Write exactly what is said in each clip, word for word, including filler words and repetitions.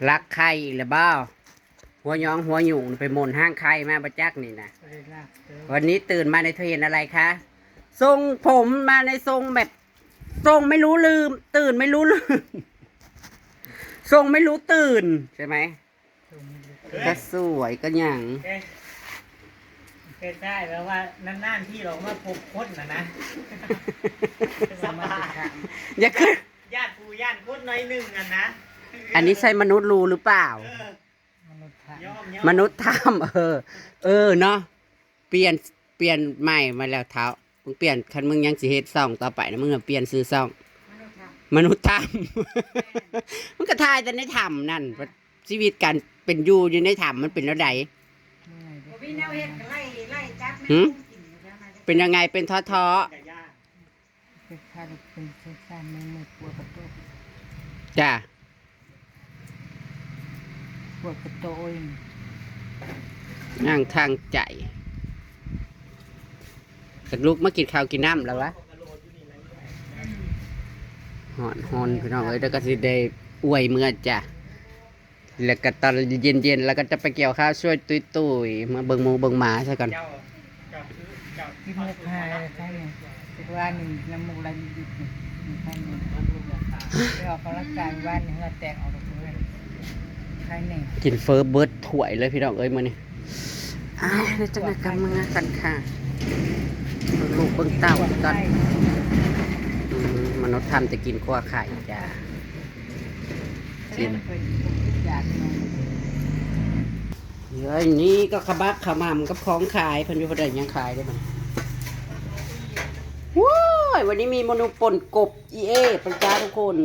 ลักไข่อีกแล้วบ่ หัวหยองหัวหยุ่งไปหม่นห้างไข่มาบ่จักนี่นะ บ่ได้ลักเด้อ วันนี้ตื่นมาในเธอเห็นอะไรคะ ทรงผมมาในทรงแบบ ทรงไม่รู้ลืม ตื่นไม่รู้ลืม ทรงไม่รู้ตื่นใช่ไหม ก็สวยก็หยัง เอ๊ะ เป็นได้แบบว่านานๆที่เรามาพบคนนะนะ สบาย อย่าขึ้น ย่านผู้ย่านคนหน่อยหนึ่งอะนะ อันนี้ใช่มนุษย์ลูหรือเปล่า เออ มนุษย์ถ้ำ มนุษย์ถ้ำ เออ เออเนาะ เปลี่ยน เปลี่ยนใหม่มาแล้วเท้า มึงเปลี่ยน คันมึงยังสิเฮ็ดซ่องต่อไปนะ มึงน่ะเปลี่ยนชื่อซ่อง มนุษย์ถ้ำ มนุษย์ถ้ำ มึงก็ถ่ายแต่ในถ้ำนั่น ชีวิตการเป็นอยู่อยู่ในถ้ำมันเป็นแนวใด เมื่อยเด้ บ่มีแนวเฮ็ดก็ไล่ ไล่จับแมง หืม มุมกินอยู่แล้วนะ เป็นยังไง เป็นท้อๆ เป็นไข้เป็นเส้นๆ เมื่อยๆ ปวดกระตุก จ้ะ ปวดกระโตย นั่งทางใจ สักลูกมากินข้าวกินน้ำแล้ววะ ฮ้อนๆ พี่น้องเอ้ย แล้วก็สิได้อวยเมือจ้ะ แล้วก็ตอนเย็นๆ แล้วก็จะไปเกี่ยวข้าวช่วยตุ้ยๆ มาเบิ่งหมูเบิ่งหมาซะก่อน เจ้า เจ้าคือ เจ้า ที่มุกหาใช่ไหม แต่ว่านี่น้ำมูกไหลหยุดๆ นี่ นี่ใช่ไหม ไปออกกำลังกายวันหนึ่งเหงื่อแตกออกหมดเลย ใครเนี่ย กินเฟอเบิดถ้วยเลยพี่น้องเอ้ย มื้อนี้ อ่า เดี๋ยวจังได๋กลับมากันค่ะ เบิ่งลูกเบิ่งเต้าก่อน อืม มนุษย์ถ้ำจะกินคั่วไข่จ้า กิน เดี๋ยวนี้ก็ขมักขมัมกับของขาย เพิ่นอยู่บ่ได้หยังขายเด้อมัน โว้ย วันนี้มีเมนูป่นกบ อีเอ ประจ้าทุกคน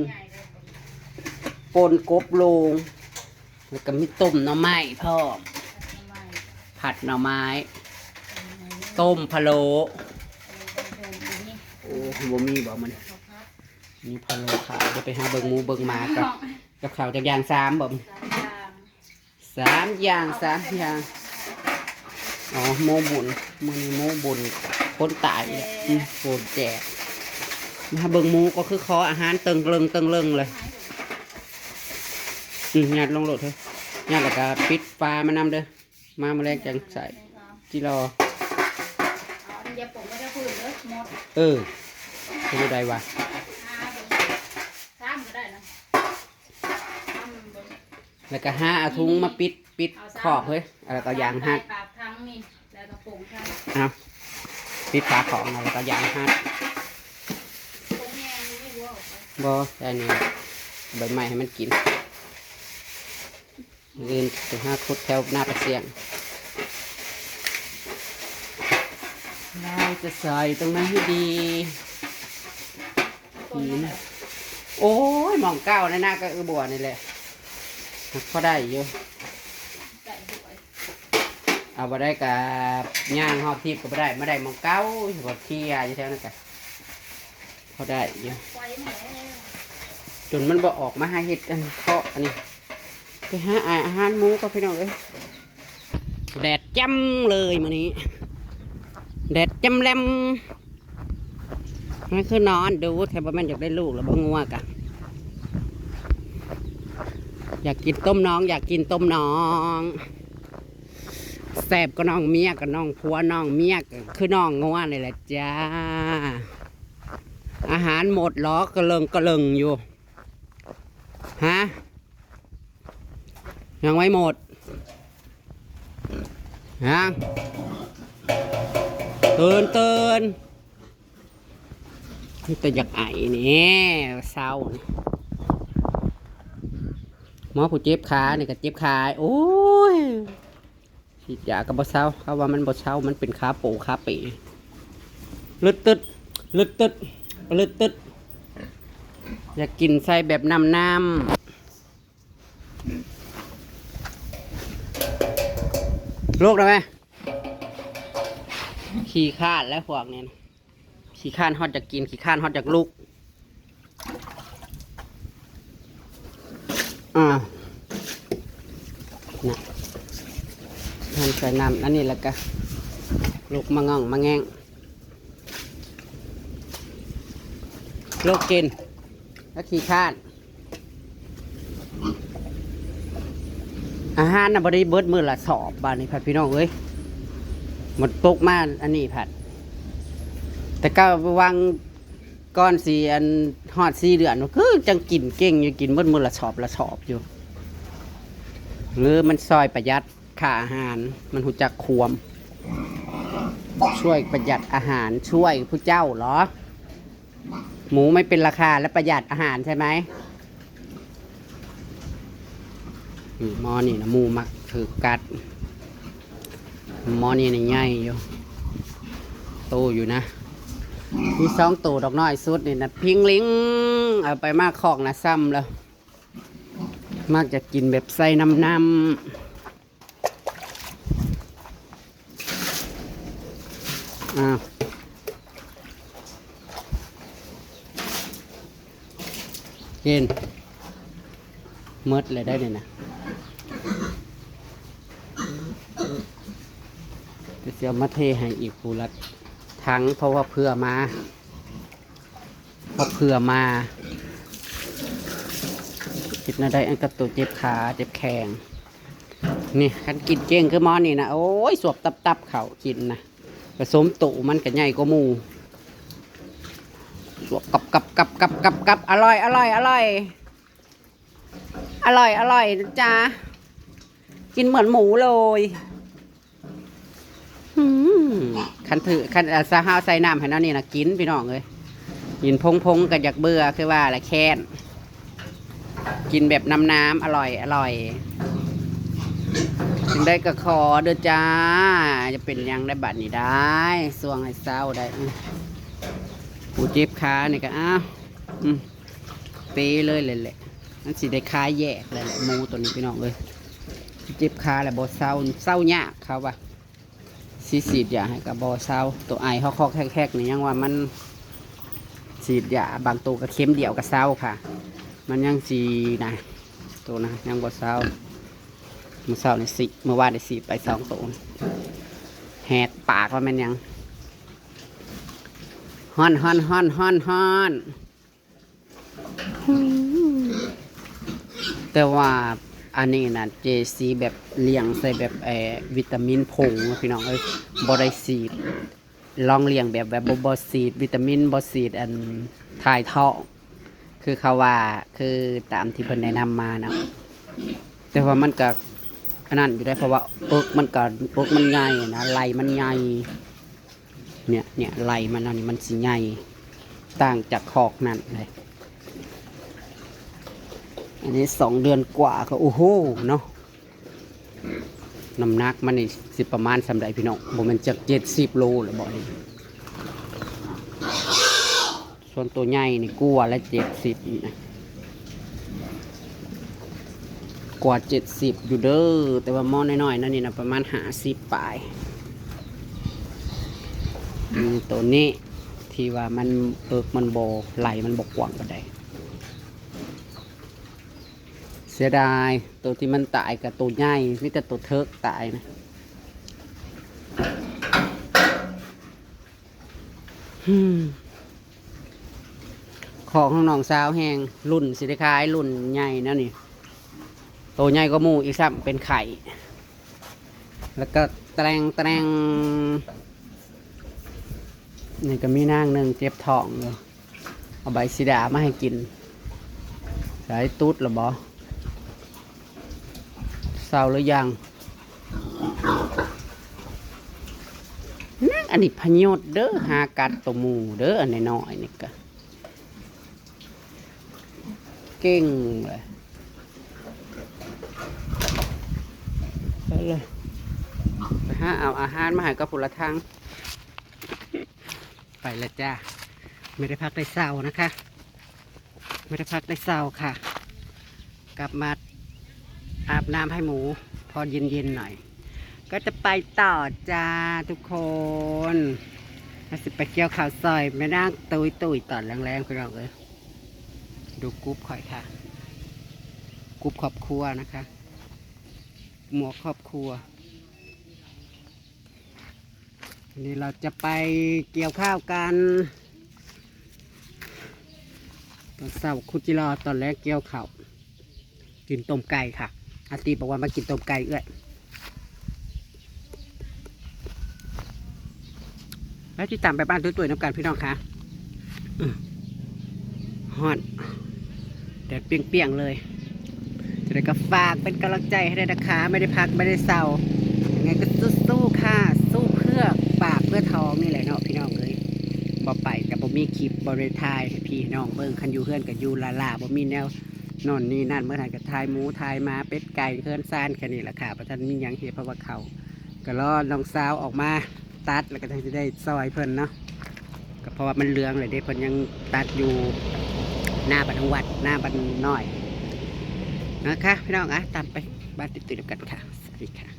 ป่นกบโลง แล้วก็มีต้มหน่อไม้พร้อม ผัดหน่อไม้ ต้มพะโล้ โอ้ บ่มีบ่มัน มีพะโล้ขาย เดี๋ยวไปหาเบิ่งหมูเบิ่งหมาก่อน กับข้าวจักอย่าง สามบ่ สามอย่าง สามอย่าง อ๋อ หมู่บุญ มื้อนี้หมู่บุญ คนตายเนี่ย อืม บุญแจก มาเบิ่งหมูก็คือขออาหารเติงเริงเติงเริงเลย อืม ยัดลงโลดเถอะ ยัดแล้วก็ปิดฝามานำเด้อ มามื้อแลงจังใส่ จิรอ เอาน้ำยาปรุงไว้เด้อ พื้นเด้อ หมด เออ เป็นอะไรวะ อ่า เบิ่ง ซ้ำก็ได้นะ ซ้ำเบิ่ง แล้วก็หาเอาถุงมาปิด ปิด เอาซ้ำ ขอบเฮ้ย แล้วก็ยางหัด ปากทั้งนี่ แล้วก็ปรุงทั้ง เอา ปิดฝาของแล้วก็ยางหัด ปรุงแห้งนี่บ่ บ่ แค่นี้ ใบไม้ให้มันกิน มื้ออื่นไปหาขุดแถวหน้าปะเสียง เราจะใส่ตรงไหนให้ดี หิน โอ้ย หม่องเก่าในหน้าก็อือบัวนี่แหละ พอได้อยู่ เอาบ่ได้กะย่างฮอดทิพย์ก็บ่ได้ มาได้หม่องเก่า บ่เคลียร์อยู่แถวนั้นกะ พอได้อยู่ จนมันบ่ออกมาหาเฮ็ดอันเคาะอันนี้ ไปหาอาหารหมูก็พี่น้องเอ้ย แดดจ้ำเลยมื้อนี้ แดดจ้ำแลม มันคือนอนดูแถวบ่แม่นอยากได้ลูกแล้วบ่งัวกะ อยากกินต้มน้อง อยากกินต้มน้อง แซ่บก็น้องเมียกับน้องผัวน้องเมียก็คือน้องงัวนี่แหละจ้า อาหารหมดเหรอกระเลิงกระเลิงอยู่ ฮะ ยังไม่หมด ฮะ ตื่น ตื่น มันแต่อยากไอนี่ เศร้านี่ หมอผู้เจ็บขานี่ก็เจ็บขา โอ้ย ฉีดยาก็บ่เซา เขาว่ามันบ่เซา มันเป็นขาโปขาเป๋ ลึดตึด ลึดตึด ลึดตึด อยากกินไส้แบบน้ำน้ำ ลูกได้ไหม ขี้คร้านแล้วพวกนี้นะ ขี้คร้านฮอดอยากกิน ขี้คร้านฮอดอยากลุก อ่า นะ หั่นใส่น้ำอันนี้แล้วก็ ลุกมาง่องมาแง่ง ลูกกิน แล้วขี้คร้าน อาหารน่ะบ่ได้เบิดมื้อละสอบ บาดนี้พัดพี่น้องเอ้ย หมดตกมาอันนี้พัด แต่ก็วางก่อนสิอันฮอดสี่เดือน คือจังกินเก่งอยู่ กินเบิดมื้อละสอบละสอบอยู่ หรือมันซอยประหยัดค่าอาหาร มันฮู้จักความ ช่วยประหยัดอาหาร ช่วยผู้เจ้าเหรอ หมูไม่เป็นราคาและประหยัดอาหารใช่ไหม อืม หม้อนี่นะ หมูมักถือกัด หม้อนี่นี่ใหญ่อยู่ โตอยู่นะ มีสองโตดอกน้อยสุดนี่นะ พิงลิง เอาไปมาคอกนะซ้ำแล้ว มักจะกินแบบใส่น้ำน้ำ อ้าว เย็น หมดเลยได้เลยนะ จะเสียมาเทให้อีกผู้ละถัง เพราะว่าเผื่อมา เพราะเผื่อมา คิดแนวใดอันกับตัวเจ็บขา เจ็บแข้ง นี่ คันกินเก่งคือหมอนี่นะ โอ้ย สวบตับๆ เขากินนะ ผสมโตมันก็ใหญ่กว่าหมู่ สวบกับกับกับกับกับกับ อร่อย อร่อย อร่อย อร่อย อร่อยนะจ๊ะ กินเหมือนหมูเลย อืม คันถือ คัน อ่า สาวเฮาใส่น้ำให้น้องนี่นะ กินพี่น้องเอ้ย กินพงๆ ก็อยากเบื่อ คือว่าละแค้น กินแบบน้ำๆ อร่อย อร่อย จึงได้ก็ขอเด้อจ้า จะเป็นหยังได้บัดนี้ได้ ส่วงให้เศร้าได้ อืม ผู้เจ็บขานี่ก็ อ้าว อืม เปเลยเลยแหละ มันสิได้ขายแยกเลยแหละ หมูตัวนี้พี่น้องเอ้ย เจ็บขาแหละบ่เศร้า เศร้ายากเขาว่า สิฉีดยาให้ก็บ่เศร้า ตัวไอฮอกๆ แฮกๆ นี่ยังว่ามัน ฉีดยาบางตัวก็เข็มเดียวก็เศร้าค่ะ มันยังสินะ ตัวนะ ยังบ่เศร้า มื้อเช้านี่สิ มื้อวานนี่สิไปสองตัว แหกปากว่าแม่นหยัง ฮ้อน ฮ้อน ฮ้อน ฮ้อน ฮ้อน แต่ว่าอันนี้นะ เจซีแบบเลี้ยงใส่แบบ เอ่อ วิตามินผงนะพี่น้องเอ้ย บ่ได้ฉีด ลองเลี้ยงแบบ แบบบ่ บ่ฉีดวิตามิน บ่ฉีดอันถ่ายท้อง คือเขาว่า คือตามที่เพิ่นแนะนำมานะ แต่ว่ามันก็อันนั้นอยู่ได้ เพราะว่าเอิกมันก็ เอิกมันใหญ่นะ ไหล่มันใหญ่ เนี่ย เนี่ย ไหล่มันอันนี้มันสิใหญ่ ต่างจากคอกนั่นเลย อันนี้สองเดือนกว่าก็ โอ้โห เนาะ น้ำหนักมันนี่สิประมาณส่ำใดพี่น้อง บ่แม่นจักเจ็ดสิบโลหรือบ่นี่ ส่วนตัวใหญ่นี่กว่าละเจ็ดสิบนี่นะ กว่าเจ็ดสิบอยู่เด้อ แต่ว่าหม้อน้อยๆ นั่นนี่นะ ประมาณห้าสิบปลาย อืม ตัวนี้ที่ว่ามันเอิกมันบ่ ไหล่มันบ่กว้างปานใด เสียดาย ตัวที่มันตายกับตัวใหญ่ มีแต่ตัวเทิกตายนะ อืม ของของน้องสาวแฮง รุ่นสิได้ขายรุ่นใหญ่แนวนี้ ตัวใหญ่กว่าหมู่อีกซ้ำ เป็นไข่ แล้วก็แตรงแตรง นี่ก็มีนางหนึ่งเจ็บท้องอยู่ เอาใบสีดามาให้กิน สายตุ๊ดหรอบอ เศร้าหรือยัง นั่น อันนี้พยศเด้อ หากัดตัวหมู่เด้อ อันน้อยๆ นี่ก็ เก่งเลย ไปเลย ไปหาเอาอาหารมาให้กับผู้ละทาง ไปละจ้า ไม่ได้พักได้เซานะคะ ไม่ได้พักได้เซาค่ะ กลับมาอาบน้ำให้หมู พอเย็นๆหน่อย ก็จะไปต่อจ้าทุกคน มาสิไปเกี่ยวข้าวซอยแม่นางตุ้ยตุ้ยตอนแรงๆ พี่น้องเอ้ย ดูกรุ๊ปข่อยค่ะ กรุ๊ปครอบครัวนะคะ หมวกครอบครัว นี่เราจะไปเกี่ยวข้าวกัน ตอนเช้าคุจิรอ ตอนแรกเกี่ยวข้าว กินต้มไก่ค่ะ อาตีบอกว่ามากินต้มไก่เอื้อย แล้วที่ตามไปบ้านตุ้ยๆน้ำกันพี่น้องคะ อืมฮ้อน แดดเปรียงๆเลย จะได้ก็ฝากเป็นกำลังใจให้ด้วยนะคะ ไม่ได้พักไม่ได้เซา ยังไงก็สู้ๆค่ะ สู้เพื่อปากเพื่อท้องนี่แหละเนาะพี่น้องเอ้ย บ่ไปกับบ่มีคลิปบ่ได้ถ่ายให้พี่น้องเบิ่ง คันอยู่เฮือนกับอยู่ลาลาบ่มีแนวนอนนี่นั่น เมื่อไหร่ก็ถ่ายหมูถ่ายหมาเป็ดไก่เฮือนซานแค่นี้แหละค่ะ เพราะท่านมีหยังเฮ็ด เพราะว่าเขาก็รอน้องสาวออกมาตัด แล้วก็จั่งสิได้ซอยเพิ่นเนาะ ก็เพราะว่ามันเหลืองเลยเด้ เพิ่นยังตัดอยู่หน้าบ้านวัด หน้าบ้านน้อยนะคะ พี่น้องอ่ะ ตามไปบ้านติดๆกันค่ะ สวัสดีค่ะ